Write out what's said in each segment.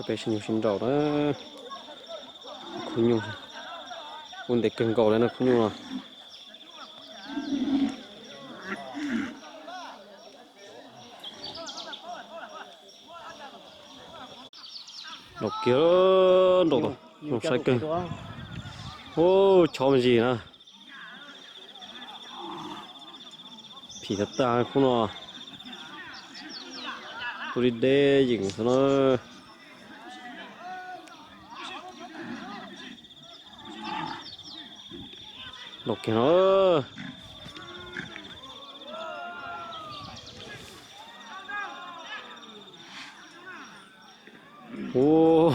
Peb sib nyuj sib nraus na. Khub nyuj ua ntev kawg nkaus li na khub nyuj no. Nraum kiag, nraum tod, zoo saib kawg. Ub, chob me ntsis na. Phim tag tag khub no. Tus dib deb yeem xwb na. Nraum kiag no. Ub.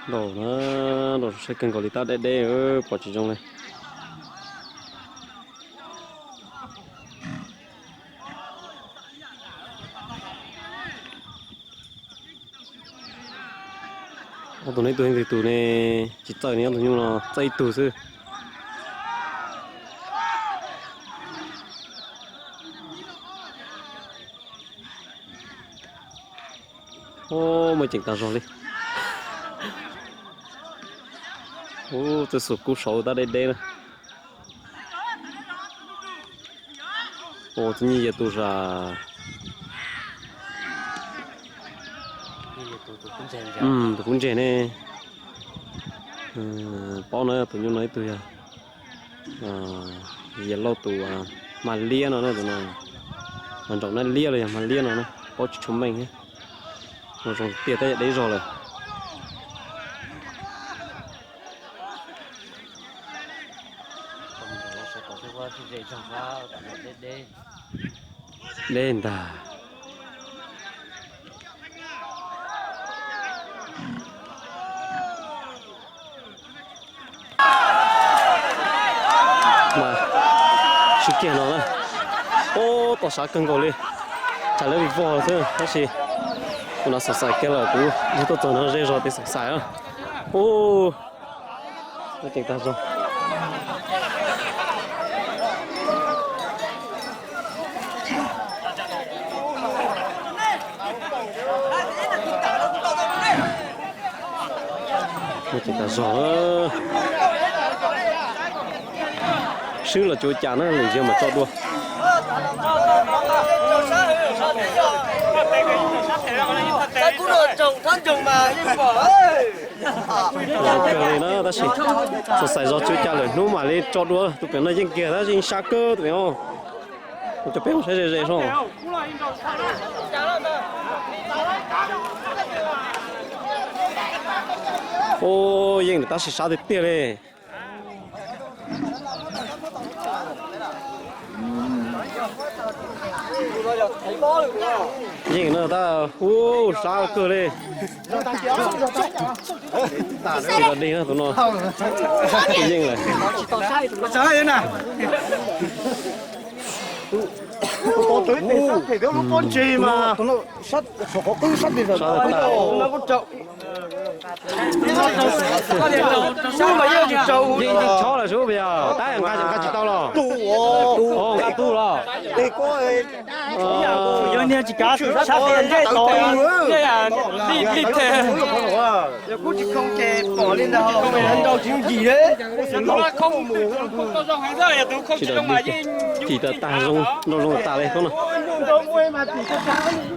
Nraum na, nraum saib kawg nkaus li, tab deb deb pom tsis zoo li. Ob tug no ib tug yeej tus ne, tsis txawj ne, ob tug nyuj no txawj ib tug xwb. Ub, muaj ceem tag zog li. Ub, txawj xum kub saud tab deb deb na. Ub, txawj nyij yog tus zam, tus kub ntseg ne. Paub na, tus nyuj no ib tug yog Yias Lauj tus Hma Liab no, tus no mas nraum Nab Liab los yog Hma Liab no na, paub tsis tshua meej thiab. Ua zoo tiag tab yam deb zog lawm. Deb ntag. Mas sib kiag no na. Ub, tom sav kawg nkaus li. Tsam lawv vog xwb tab sis tus no xav xais kiag lawm, kuv yog tuaj txog no ze zog tias xav xais. Ub, ceem tag zog. Muaj ceem tag zog. Swb los tsis ua cas na, lwm zaug mam tso dua. Zoo kawg li na, tab sis txawm xais zog tsis ua cas, lwm hnub mam li tso dua. Tus pem no yeej kiag tab sis sab kawg tus pem os. Cov peb mus saib ze ze soj. Ub, yeej tab sis sab tiag tiag li. Yeej no tab, ub, sab kawg li. Tsis tau dej na tus no. Yeej lawm. Sab tag. Yeej chob lawm sub, yog tab nqa nqa tsis tau los? Nqa tu los. Yog niag tsis kav sab tias ntsej tos ntsej li li. Yog kuv tsis khoo ces pom li ntawd, nrau tsis yooj yim li. Tsis dam li, phim tag tag zoo, nrau zoo tas li koob no.